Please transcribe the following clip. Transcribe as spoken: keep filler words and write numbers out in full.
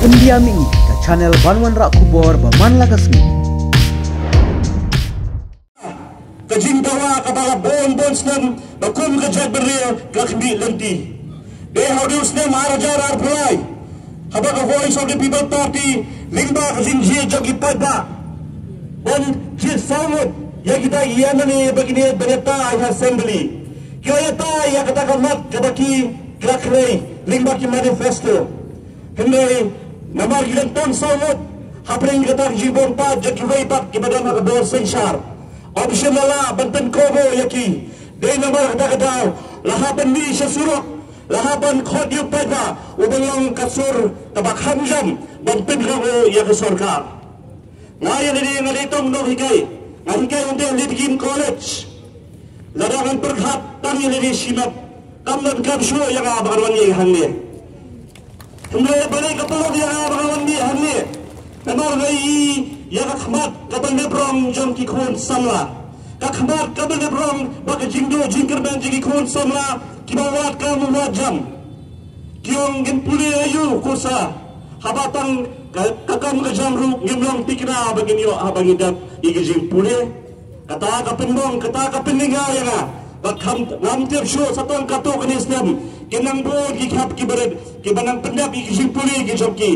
India Mini, ka channel ban wanrah khubor ba man la ka sngi. Ka jingdawa kaba la bun bun snem ba kum ka jaitbynriew ka khmih lynti. Dei ha u snem ar hajar arphew lai, haba ka Voice of the People Party lyngba ka jingjia jong ki paidbah ban jied saw ngut ïa kita ki M L A ba kin ïatai ha Assembly. Ki ïatai ïa kata ka mat kaba ki la kren lyngba ki manifesto. Hynrei namar ki dang tang saw ngut hapdeng kata ka jingbun pat jong kiwei pat kiba don ha ka bor synshar, ym shym la lah ban pynkobo ïa ki. Dei namar kata ka daw la hap ban mih sha surok, la hap ban khot ïa u paidbah uban long ka sur kaba kham jam ban pynkobo ïa ka sorkar. Nga ïa lade nga dei tang nonghikai, nga hikai hangtei ha Lipkin College. Lada ngan pyrkhat tang ïa lade shimet, kam donkam shuh ïa nga ba ngan wan ïa hangne. Hynrei balei ka pynlong ïa nga ba ngan wan ïa hangne? Namar nga ïohi ïa ka khmat kaba lip rong jong ki khun samla. Ka khmat kaba lip rong ba ka jingduh jingkyrmen jong ki khun samla kiba wad kam wad jam. Ki ong ngin pule aïu ko sir, haba tang ka, ka kam ka jam ruh ngim long thikna ba ngin ïoh haba ngi dep ïa ka jingpule. Kata ka pynbong, kata ka pynlyngngoh ïa nga ba kham, ngam tip shuh sa tang katto katne snem kin nang bun ki khap ki barit kiba nang pyndep ïa ka jingpule ka jong ki.